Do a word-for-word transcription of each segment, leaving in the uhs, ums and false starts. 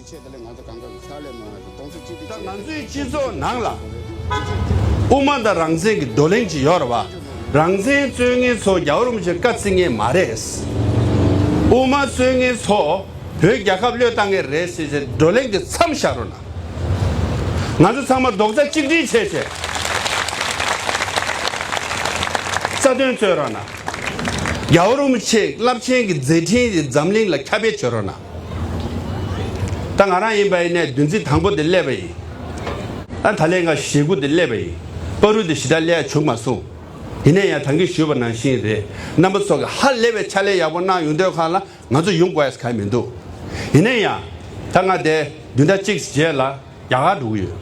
ཆེད་དུ་ལས་ང་ཚོ་གང་ག་གི་ཕྱག་ལས་གནང་བ་དང་གདོང་ཚོད་གཅིག་ཏུ་ད་ང་ཚོའི་སྤྱི་ཚོགས་ནང་ལ་དབུ་མ་དང་རང་བཙན་གྱི་བགྲོ་གླེང་ཅིག་ཡོད་རེད་བ། རང་བཙན་རྩོད་མཁན་ཚོ་རྒྱལ་བ་རིན་པོ་ཆེ་བཀའ་བརྩི་མཁན་མ་རེད། དབུ་མ་རྩོད་མཁན་ཚོ་བོད་རྒྱལ་ཁབ་བློས་བཏང་མཁན་རེད་ཟེར་བྱས་བགྲོ་གླེང་དེ་མཚམས་བཞག་རོགས་གནང་། ང་ཚོ་ཚང་མ་རྡོག་རྩ་གཅིག་སྒྲིལ་བྱས་བྱས་རྩ་དོན་རྩོད་རོགས་གནང་། རྒྱལ་བ་རིན་པོ་ཆེ་རླབས་ཆེན་གྱི་མཛད་འཕྲིན་དེ་འཛམ་གླིང་ལ་ཁྱབ་སྤེལ་བྱེད་རོགས་གནང་། ད་ང་རང་ཡིན་པ་ཡིན་ནའི་བདུན་ཚིགས་དང་པོ་དེ་སླེབས་པ་ཡིན། ཨ་ད་ལན་ང་ཞེ་དགུ་དེ་སླེབས་པ་ཡིན། བར་དུ་དེ་ཞེ་དྲག་སླེབས་བྱུང་མ་སོང་། ཡིན་ན་ཡང་ད་གིན་ཞུས་པ་ནང་བཞིན་རེད། རྣམ་པ་ཚོ་གི་ཧ་ལས་པའི་ཕྱག་ལས་ཡག་པོ་གནང་ཡོང་དུས་སྒང་ལ་ང་ཚོ་ཡོང་དགོས་ཡ་གང་ཡང་མི་འདུག་ཡིན་ན་ཡང་ད་ང་དེ་བདུན་ཕྲག་གཅིག་རྗེས་ལ་རྒྱ་གར་འགྲོ་གི་ཡོད།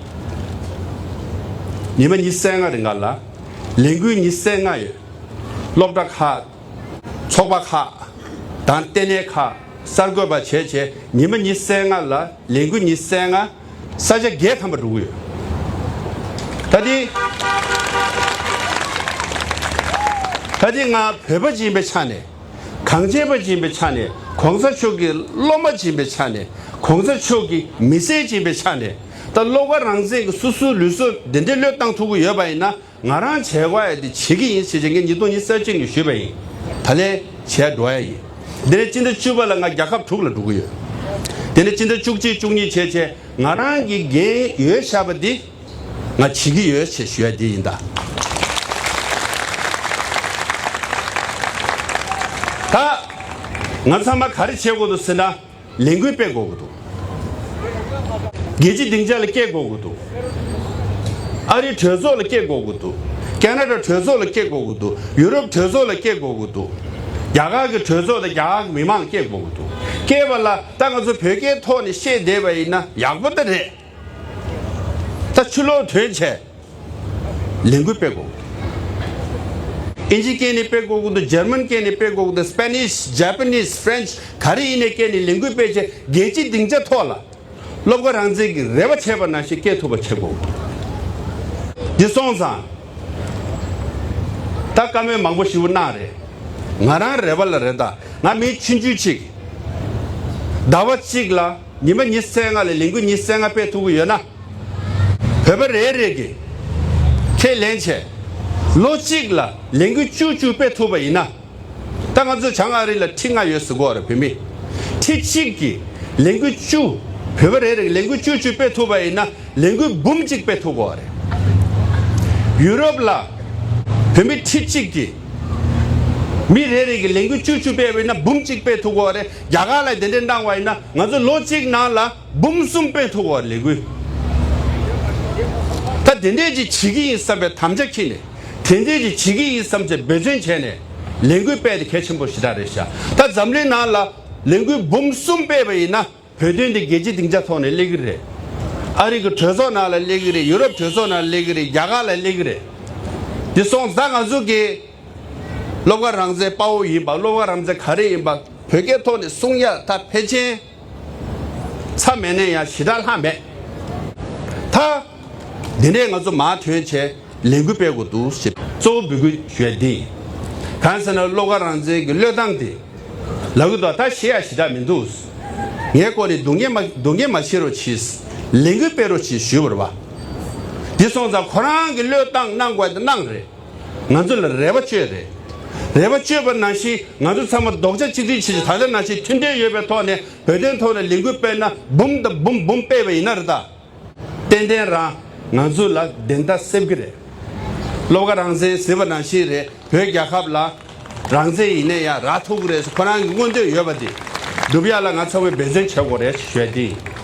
ཉི་མ་ཉི་ཤུ་རྩ་ལྔ་རིང་ག་ལ་ལས་འགུལ་ཉི་ཤུ་རྩ་ལྔ་ཡོད། སློབ་གྲྭ་ཁག་ཚོགས་པ་ཁག་དང་ལྟེ་གནས་ཁག་གསར་འགོད་པ་བྱས་བྱས་ཉི་མ་ཉི་ཤུ་རྩ་ལྔ་ལ་ལས་འགུལ་ཉི་ཤུ་རྩ་ལྔ་ས་ཆ་བརྒྱད་ཐམ་པ་འགྲོ་གི་ཡོད། ད་དེ་ད་དེ་ང་བོད་པ་ཅིག་ཡིན་པའི་ཆ་ནས། གངས་ཅན་པ་ཅིག་ཡིན་པའི་ཆ་ནས། གོང་ས་མཆོག་གི་སློབ་མ་ཅིག་ཡིན་པའི་ཆ་ནས། གོང་ས་མཆོག་གི་མི་སེར་ཅིག་ཡིན་པའི་ཆ་ནས། ད་བློ་དགའ་རང་བཙན་གྱི་སོ་སོའི་ལུས་སྲོག་འདི་འདྲའི་བློས་བཏང་ཐུབ་ཀྱི་ཡོད་པ་ཡིན་ན། ང་རང་བྱེད་དགོས་ཡ་དེ་བྱེད་ཀྱི་ཡིན་ཞེས་བྱས་ངས་ཉིས་སྟོང་ཉི་ཤུ་རྩ་གཅིག་ནས་ཞུས་པ་ཡིན། ད་ལན་བྱས་འགྲོ་ཡ་ཡིན། འདི་ནས་སྤྱི་ཟླ་བཅུ་པ་ལ་ང་རྒྱལ་ཁབ་དྲུག་ལ་འགྲོ་གི་ཡོད། དེ་ནས་སྤྱི་ཟླ་བཅུ་གཅིག་བཅུ་གཉིས་བྱས་བྱས་ང་རང་གི་འགན་ཡོད་བཞག་པ་འདི་ང་བྱེད་ཀྱི་ཡོད་ཞེས་ཞུ་ཡ་འདི་ཡིན་ད། ད་ང་ཚང་མ་ག་རེ་བྱེད་དགོས་འདུག་ཟེར་ན། ལས་འགུལ་སྤེལ་དགོས་ཀྱི་འདུག་རྒྱལ་སྤྱིའི་སྡིངས་ཆ་ལ་སྐྱེལ་དགོས་ཀྱི་འདུག་ཨ་རིའི་གྲོས་ཚོགས་ལ་སྐྱེལ་དགོས་ཀྱི་འདུག་ཁེ་ན་ཌ་གྲོས་ཚོགས་ལ་སྐྱེལ་དགོས་ཀྱི་འདུག་ཡུ་རོབ་གྲོས་ཚོགས་ལ་སྐྱེལ་དགོས་ཀྱི་འདུག་རྒྱ་གར་གྱི་གྲོས་ཚོགས་དང་རྒྱ་གར་གྱི་མི་མང་སྐྱེལ་དགོས་ཀྱི་འདུག་སྐྱེལ་བ་ལ་ད་ང་ཚོ་བོད་སྐད་ཐོག་ནས་བཤད་བསྡད་པ་ཡིན་ན་ཡག་པོ་ད་རེད། ད་ཕྱི་ལོགས་ཐོན་བྱས། ལས་འགུལ་སྤེལ་དགོས། ཨིན་ཇི་སྐད་ནས་སྤེལ་དགོས་ཀྱི་འདུག་འཇར་མན་སྐད་ནས་སྤེལ་དགོས་ཀྱི་འདུག Spanish, Japanese, French ག་རེ་ཡིན་ནའི་སྐད་ནས་ལས་འགུལ་སྤེལ་བྱས་རྒྱལ་སྤྱིའི་སྡིངས་ཆ་ཐོག་ལ་བློ་དགའ་རང་བཙན་གྱིས་རེ་བ་བྱས་པ་ནང་བཞིན་སྐྱེལ་ཐུབ་པ་བྱེད་དགོས། འདི་སོང་ཙང་ད་བཀའ་མོལ་མང་པོ་ཞིག་གནང་རེད། ང་རང་རེ་བ་ལ་རེད་ད། ང་མི་ཆུང་ཆུང་ཅིག་ཟླ་བ་གཅིག་ལ། ཉི་མ་ཉི་ཤུ་རྩ་ལྔ་ལ་ལས་འགུལ་ཉི་ཤུ་རྩ་ལྔ་སྤེལ་ཐུབ་ཀྱི་ཡོད་ན། བོད་པ་རེ་རེ་གིས་ཁས་ལེན་བྱས། ལོ་གཅིག་ལ་ལས་འགུལ་བཅུ་བཅུ་སྤེལ་ཐུབ་པ་ཡིན་ན། ད་ང་ཚོ་བྱང་ཨ་རི་ལ་ཁྲི་ལྔ་ཡོད་ཟེར་གོ་རེད་བོད་མི། ཁྲི་གཅིག་གིས་ལས་འགུལ་བཅུ། བོད་པ་རེ་རེ་གིས་ལས་འགུལ་བཅུ་བཅུ་སྤེལ་ཐུབ་པ་ཡིན་ན་ལས་འགུལ་འབུམ་གཅིག་སྤེལ་ཐུབ་གོ་རེད། ཡུ་རོབ་ལ་བོད་མི་ཁྲི་གཅིག་གིས་མི་རེ་རེ་གིས་ལས་འགུལ་བཅུ་བཅུ་སྤེལ་བ་ཡིན་ན་འབུམ་གཅིག་སྤེལ་ཐུབ་གོ་རེད། རྒྱ་གར་ལ་དེ་འདྲས་གནང་བ་ཡིན་ན་ང་ཚོ་ལོ་གཅིག་ནང་ལ་འབུམ་གསུམ་སྤེལ་ཐུབ་པ་ལས་འགུལ། ད་དེ་འདྲས་ཅིག་བྱེད་ཀྱི་ཡིན་བསམ་པའི་དམ་བཅའ་འཁྱེར་ནས་དེ་འདྲས་ཅིག་བྱེད་ཀྱི་ཡིན་བསམ་བྱས་འབད་བརྩོན་བྱས་ནས་ལས་འགུལ་སྤེལ་དེ་གལ་ཆེན་པོ་ཞེ་དྲག་རེད་ཤག་ད་འཛམ་གླིང་ནང་ལ་ལས་འགུལ་འབུམ་གསུམ་སྤེལ་བ་ཡིན་ན་བོད་དོན་དེ་རྒྱལ་སྤྱིའི་སྡིངས་ཆ་ཐོག་ནས་སླེབས་ཀྱི་རེད། ཨ་རི་གི་གྲོས་ཚོགས་ནང་ལ་སླེབས་ཀྱི་རེད། ཡུ་རོབ་གྲོས་ཚོགས་ནང་ལ་སླེབས་ཀྱི་རེད། རྒྱ་གར་ལ་སླེབས་ཀྱི་རེད། དེ་སོང་ཙང་ང་ཚོ་གི་བློ་དགའ་རང་བཙན་དཔའ་བོ་ཡིན་པ་བློ་དགའ་རང་བཙན་ག་རེ་ཡིན་པ་བོད་སྐད་ཐོག་ནས་གསུང་ཡ་ད་ཕལ་ཆེར་ཚ་མེད་ན་ཡང་ཞེ་དྲག་ལྷག་མེད། ད་འདི་འདྲས་ང་ཚོ་མར་ཐོན་བྱས་ལས་འགུལ་སྤེལ་དགོས་འདུག་ཞེས་གཙོ་བོ་འབོད་སྐུལ་ཞུ་ཡ་འདི་ཡིན། གང་ཟེར་ན་བློ་དགའ་རང་བཙན་གྱི་བློས་བཏང་དེ་ལབ་གི་འདུག་ད་བཤད་ཡ་ཞེ་དྲག་མི་འདུག་ངའི་སྐོར་ནས་སྡུག་བསྔལ་མ་སྡུག་བསྔལ་མ་བྱེད་རོགས་གྱིས། ལས་འགུལ་སྤེལ་རོགས་གྱིས་ཞུས་པ་རེད་བ། འདི་སོང་ཙང་ཁོ་རང་གི་བློས་བཏང་གནང་དགོས་དེ་གནང་རེད། ང་ཚོ་ལ་རེ་བ་བཅོལ་རེད། རེ་བ་བཅོལ་བ་ནང་བཞིན་ང་ཚོ་ཚང་མ་རྡོག་རྩ་གཅིག་སྒྲིལ་བྱེད་ཀྱི་ད་ལྟ་ནང་བཞིན་མཐུན་སྒྲིལ་ཡོད་པའི་ཐོག་ནས་བོད་དོན་ཐོག་ནས་ལས་འགུལ་སྤེལ་ན་འབུམ་དང་འབུམ་འབུམ་སྤེལ་བ་ཡིན་ན་རེད་ད། ཏན་ཏན་རང་ང་ཚོ་ལ་བདེན་མཐའ་གསལ་གི་རེད། བློ་དགའ་རང་བཙན་ཟེར་བ་ནང་བཞིན་རེད། བོད་རྒྱལ་ཁབ་ལ་རང་བཙན་ཡིན་ནའི་ཡང་རག་ཐུབ་གི་རེད་ཟེར་ཁོ་རང་གི་མངོན་འདོད་ཡོད་པ་དེ་སྒྲུབ་ཡ་ལ་ང་ཚང་མས་འབད་བརྩོན་བྱེད་དགོས་རེད་ཞུ་ཡ་དེ་ཡིན།